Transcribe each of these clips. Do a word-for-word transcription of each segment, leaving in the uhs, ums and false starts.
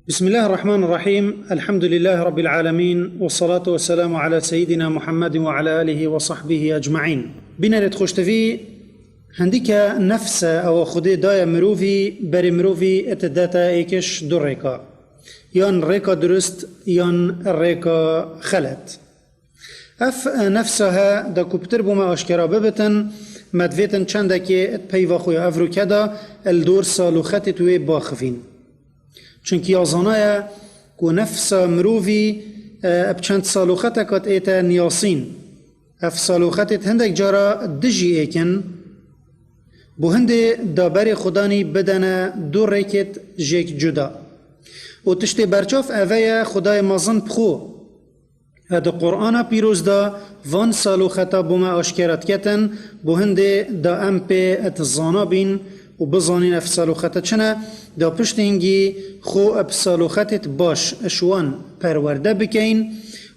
بسم الله الرحمن الرحيم. الحمد لله رب العالمين. والصلاة والسلام على سيدنا محمد وعلى آله وصحبه أجمعين. Bînerêt xoştivî, hindîke nefse ewa Xwedê daye mirovî, berê mirovî et dete êkiş du rêka. Yan rêka durust, yan rêka xelet. Ev nefsa he da ku pitir bo me aşkera bibitin, me divêtin çendekê et peyva xwe ya ev rûke da el dor saloxetêt wê baxivîn. Çunkî ya zanaye ku nefsa mirovî, e, bi çend saloxeteka ête niyasîn. Ev saloxetêt hindek cara dijî êkin. Bo hindê da berê Xudanî bidene du rêkêt jêk cuda. Û tiştê berçav eve ye Xudayê mezin bi xwe. E, di Qur'ana Pîroz de van saloxeta bo me aşkera diketin, bo hindê da em pê et zana bîn û bizanîn ev saloxeta çi ne, da piştî hingî xwe eb saloxetêt baş ji wan perwerde bikeyn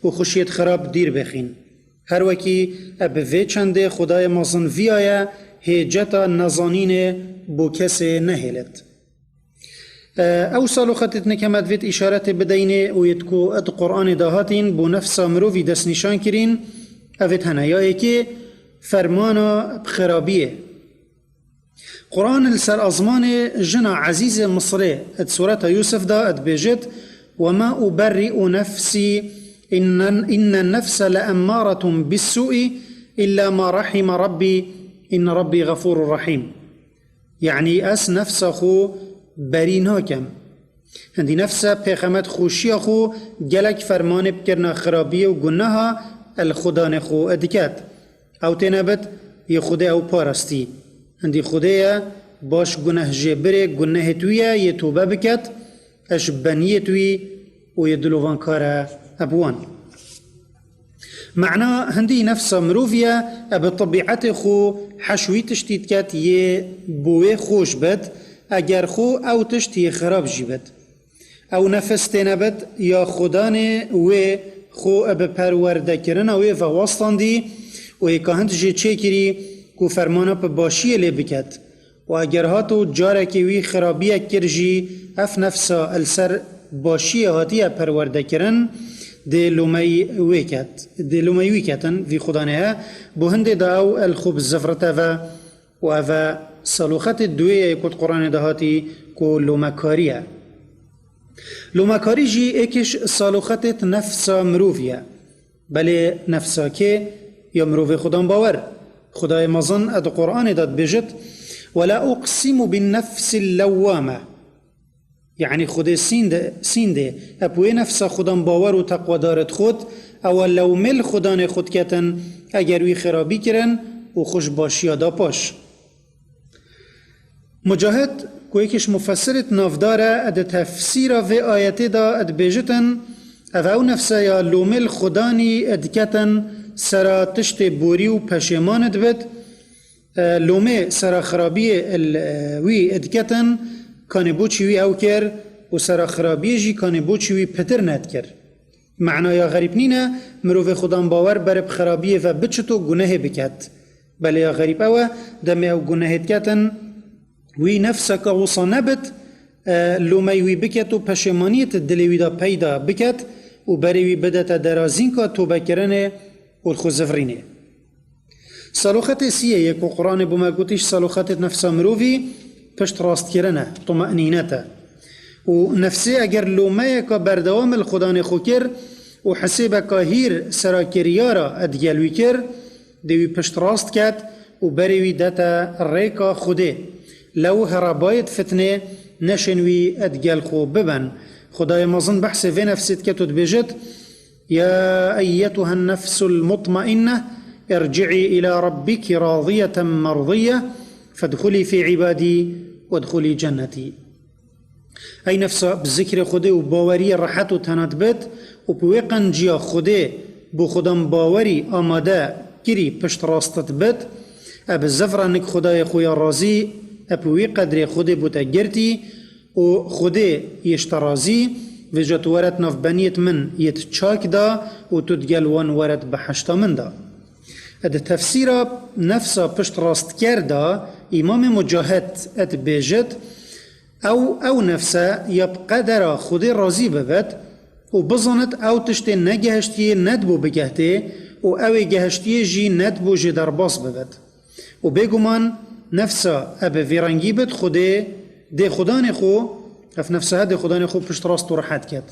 û xweşiyêt xirab dîr bixîn. Her wekî eb vê çendê Xudayê mezin viyaye hêceta nezanînê bo kesê nehêlet. E, ew saloxetêt nike me divêt îşaretê bideynê û yêt ku et Qur'anê dahatîn bo nefsa mirovî destnîşan kirîn, evêt hene. Ya yekê fermana bi xirabiyê. Qur'an li ser azmanê jina Ezîzê Misrê et Sureta Yusuf da et bêjit: "Ve ma uberri'u nefsî, inne, inne nefse le emmâretun bissû'i illa ma rahîme Rabbî, inne Rabbî ğefûrun rahîm." Yanî ez nefsa xwe berî nakem. Hindî nefse pêxemet xweşiya xwe gelek fermanê bikirina xirabiyê û guneha el Xudanê xwe diket. Ew têne bit, yê Xwedê ew parastî. Hindî Xwedê ye, baş guneh jê birê, gunehê tu ye, yê tobe biket, eş beniyê tu yî û yê dilovankar e eb wan. Mena hindî nefsa mirovî ye, e bi tebîetê xwe heş wî tiştî diket yê bo wê xweş bit, eger xwe ew tişt yê xirab jî bit. Ew nefis têne bit ya Xudanê wê xwe bi perwerdekirina wê ve wastandî û hêka hind jê çêkirî ku fermana bi başiyê lê biket. Û eger hat û carekê wî xirabiyek kir jî, ev nefsa li ser başiyê hatiye perwerdekirin, dê lomeyî wê ket, dê lomeyî wî ketin, vî Xudanê he, bo hindê da ew el xwe bi zivrite ve û ev e saloxetê duwê ye ku di Quranê de hatî ku lomekarî ye. Lomekarî jî êkiş saloxetêt nefsa mirovî ye. Belê nefsa kê? Ya mirovê Xudan bawer. Xudayê mezin e di Quranê de dibêjit: "Ve la uqsimu bin nefsil lewwame." Yanî Xudê sînde, sîndê, ep wê nefsa Xudan bawer û teqwedar id xud, ewa lewmê li Xudanê xud ketin, eger wî xirabî kirin û xwe ji başiya da paş. Mucahid, ku yekî ji mufessirêt navdar e, di tefsîra vê ayetê de dibêjitin, ev ew nefse ya lomê li Xudanî diketin, sera tiştê borî û peşêman dibit, e, lomê sera xirabiyê li, e, wî diketin, kanê bo çî wî ew kir û sera xirabiyê jî kanê bo çî wî pitir nedikir. Mena ya xerîb nîne, mirovê Xudan bawer ber bi xirabiyê ve biçito gunehê biket. Belê ya xerîb ew e, demê ew gunehê diketin, wî nefseka wisa nebit, e, lomey wî biket û peşêmaniyê di dilê wî de peyda biket û berê wî bidete derazînka tobekirinê û li xwe zivrînê. Saloxetê siyê yê ku Quranê bo me gotî ji saloxetê nefsa mirovî pişt rastkirin e, tumenînet e. Û nefsê eger lomeyeka berdewam li Xudanê xwe kir û hisêbeka hîr sera kiryara digel wî kir, dê wî pişt rast ket û berê wî dete rêka Xwedê. Lew herabayêt fitnê neşên wî digel xwe bibin. Xwedayê mezin behsê vê nefsê diket û dibêjit: "Ya eyyetuhen nefsul mutmainne, irci'i ila rabbiki radiyeten merdiye, fedhuli fi ibadi, wedhuli cenneti." Ey nefsa bi zikrê Xwedê û baweriyê rehet û tenat bit û bi wê qenciya Xwedê bo Xudan bawerî amade kirî pişt rast dibit, e bi zevra nik Xwedayê xwe ya razî, e bi wî qedrê Xwedê bo te girtî û Xwedê yê ji te razî, vêca tu weret nav beniyêt min yêt çak da û tu digel wan weret behişta min da. E di tefsîra nefsa pişt rastker da Îmamê Mucahid e dibêjit, Ew, ew nefse ya bi qedera Xwedê razî bibit û bizanit ew tiştê negehiştiyê nedibû bigehtê û ew ê gehiştiyê jî nedibû jê derbas bibit. Û bêguman nefsa e bi vî rengî bit, Xwedê dê xudanê xwe, ev nefsa he dê xudanê xwe piştrast û rihet ket.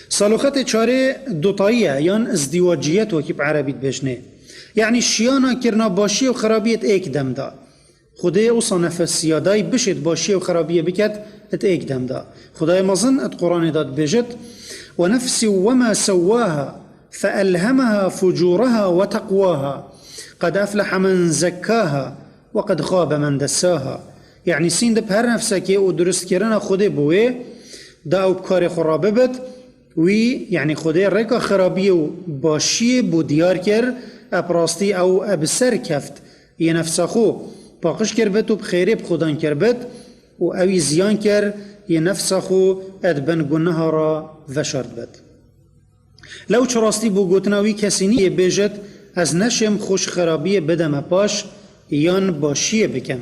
Saloxetê çarê dotayî ye, yan izdîwaciyet wekî bi erebî dibêjinê. Yanî şiyana kirina başiyê û xirabiyê di êk dem de. Xwedê wisa nefes ya dayî bişêt başiyê û xirabiyê biket di êk dem de. Xwedayê mezin di Quranê de dibêjit, "Ve nefsî ve ma sewwâha, fe elhemaha fucûraha ve teqwâha. Qed efleha men zekkâha ve qed xabe men dessâha." Yanî sîndib her nefsekê û durustkirina Xwedê bi wê, da ew bi karê xwe re bibit, wî, yanî Xwedê rêka xirabiyê û başiyê bo diyar kir, e bi rastî ew e bi ser keft, yê nefsa xwe paqij kirbit û bi xêrê bi xudan kirbit û ewî ziyan kir, yê nefsa xwe e di bin guneha re veşartbit. Lew çi rastî bû gotina wî kesî nî yê bêjit, "Ez neşêm xwe ji xirabiyê bideme paş yan başiyê bikim."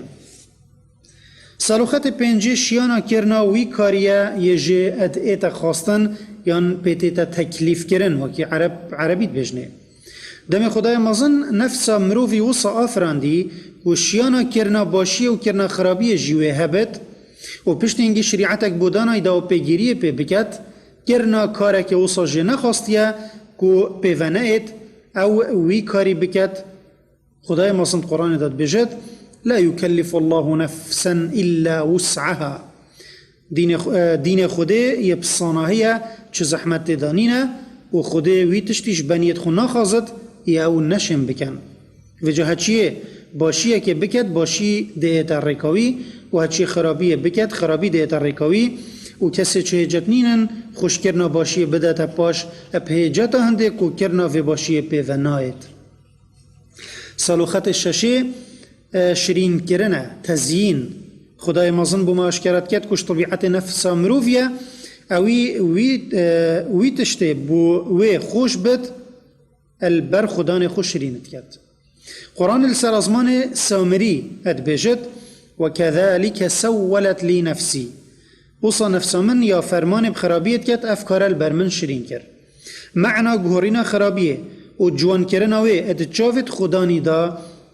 Saloxetê pêncê şiyana kirina wî karî ye yê jê ed ête xwestin yan pê tête teklîfkirin, wekî ereb, erebî dibêjinê. Demê Xwedayê mezin nefsa mirovî wisa afirandî ku şiyana kirina başiyê û kirina xirabiyê jî wê hebit û piştî hingî şerîetek bo danayî da û pêgîriyê pê biket, kirina karekê wisa jê nexwastiye ku pê ve neyêt, ew wî karî biket. Xwedayê mezin di Quranê de dibêjit, "La yukellifu Allahu nefsen illa wus'aha." Dînê xwe-, e, dînê Xwedê yê bi sanahî ye, çi zehmet tê de nîne û Xwedê wî tiştî ji beniyêt xwe naxwazit, yê ew neşên bikin. Vêca heçiyê başiyekê biket, başî dê ête rêka wî û heçiyê xirabiyê biket, xirabî dê ête rêka wî û kesê çi hêcet nînin, xweşkirina başiyê bidete paş, e bi hêceta hindê ku kirina vê başiyê pê ve nayêt. Saloxetê şeşê, e, şirînkirin e, tezyîn. Xwedayê mezin bo me aşkera diket ku ji tebîetê nefsa mirovî ye, ewî wî, e, wî tiştê bo wê xweş bit, e li ber xudanê xwe şirîn diket. Quran li ser ezmanê Samirî e dibêjit, "Ve kezalike sewwelet lî nefsî." Wisa nefsa min ya fermanê bi xirabiyê diket, ev kare li ber min şirîn kir. Mena guhorîna xirabiyê û ciwankirina wê di çavê xudanî de,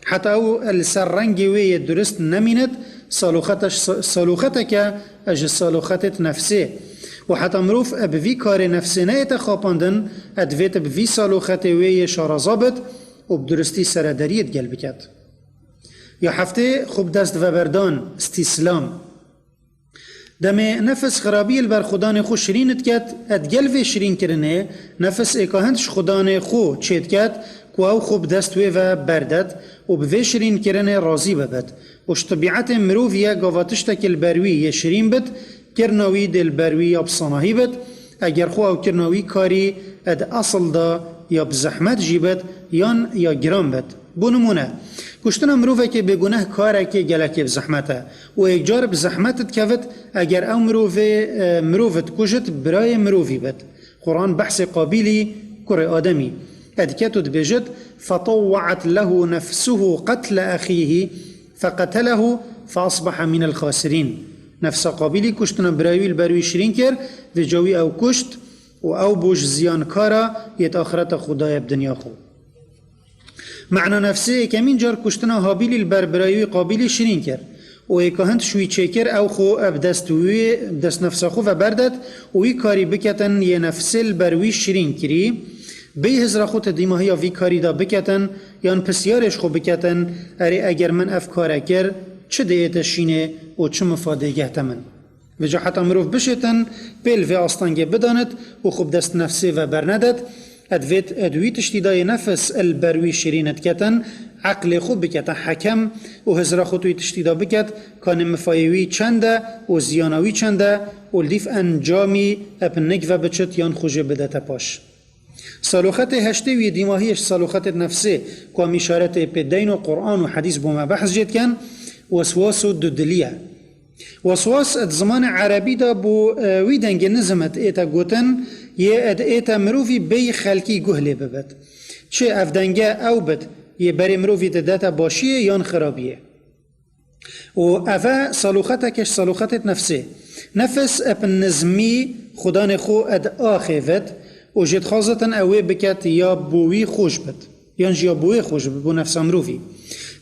heta ew li ser rengê wê yê durist nemînit, saloxete-, saloxeteke ji saloxetêt nefsê. Û heta mirov bi vî karê nefsê neyête xapandin, divêt bi vî saloxetê wê yê şaraza bit û bi duristî serederiyê digel biket. Ya heftê, xwe bi dest veberdan, îstîslam. Demê nefis xirabiyê li ber xudanê xwe şirîn diket, e digel vê şirînkirinê nefis êka hind ji xudanê xwe çêdiket ku ew xwe bi dest wê ve berdet û bi vê şirînkirinê razî bibit û ji tebîetê mirovî ye gava tiştekî li ber wî yê şirîn bit, kirina wî dê li ber wî ya bi sanahî bit, eger xwe ew kirina wî karî e di esil de ya bi zehmet jî bit yan ya giran bit. Bo nimûne, kuştina mirovekê bêguneh karekê gelekê bi zehmet e û êkcar bi zehmet dikevit eger ew mirovê, e, mirov dikujit birayê mirovî bit. Quran behsê Qabîlî kurê Ademî e diket û dibêjit, "Fetawwe'et lehu nefsuhu qetle ehîhi feqetelehu feasbehe minel xasirîn." Nefsa Qabîlî kuştina birayê wî li ber wî şirîn kir, vêca wî ew kuşt û ew bû ji ziyankara yêt axireta xwe daye bi dinya xwe. Mena nefsê yekemîn car kuştina Habîlî li ber birayê wî Qabîlî şirîn kir û êka hind ji wî çêkir, ew xwe ev dest wê, dest nefsa xwe ve berdet û wî karî biketin yê nefsê li ber wî şirîn kirî. Bêyî hizra xwe ti dîmahiya vî karî de biketin yan pisyarê ji xwe biketin, erê eger min ev kare kir, çi dê ête şînê û çi mifa dê gehte min? Vêca heta mirov bişêtin, pêl vê astengê bidanit û xwe bi dest nefsê ve bernedet, e divêt e di wî tiştî de yê nefis li ber wî şirîn diketin, eqlê xwe bikete hekem û hizra xwe di wî tiştî de biket, kanê mifayê wî çend e û ziyana wî çend e û li dîf encamî e bi nik ve biçit yan xwe jê bidete paş. Saloxetê heştê wî dîmahiyê ji saloxetê nefsê ku em îşaretê pê deyn û Quran û hedîs bo me behs jê dikin, weswas û dudilî ye. Weswas di zimanê erebî de bo, e, wî dengê nizm ed ête gotin, yê ed ête mirovî bêyî xelkî guh lê bibit. Çi ev denge ew bit, yê berê mirovî didete başiyê yan xirabiyê. Û eve saloxeteke ji saloxetêt nefsê. Nefs ep nizmî xudanê xwe ed axêvet û jê dixwazitin ew ê biket ya bo wî xweş bit. Yan jî ya bo wê xweş bit, bo nefsa mirovî.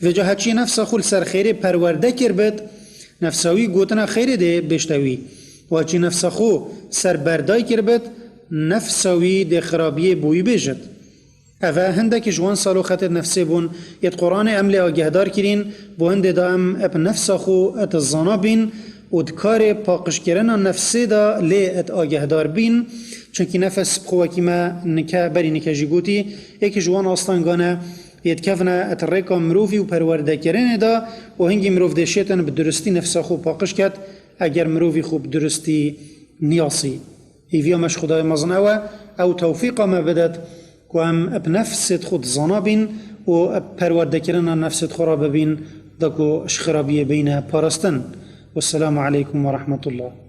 Vêca heçî nefsa xwe li ser xêrê perwerde kirbit, nefsa wî gotina xêrê dê bêşte wî. Û heçî nefsa xwe ser berday kirbit, nefsa wî dê xirabiyê bo wî bêjit. Eve hindekî ji wan saloxetêt nefsê bûn, yêt Quranê em lê agehdar kirîn, bo hindê de em ep nefsa xwe et zana bîn û di karê paqijkirina nefsê de lê et agehdar bîn, çunkî nefs bi xwe wekî me nike, berî nike jî gotî, yekî ji wan astengane yêt kevne et rêka mirovî û perwerdekirinê de û hingî mirov dê şêtin bi durustî nefsa xwe paqij ket, eger mirovî xwe bi durustî niyasî. Hêviya me ji Xwedayê mezin ew e, ew tewfîqa me bidet ku em bi nefsêt xwe dizana bîn û bi perwerdekirina nefsêt xwe re bibîn, da ku ji xirabiyê beyne parastin. Wesselamu aleykum ve rahmetullah.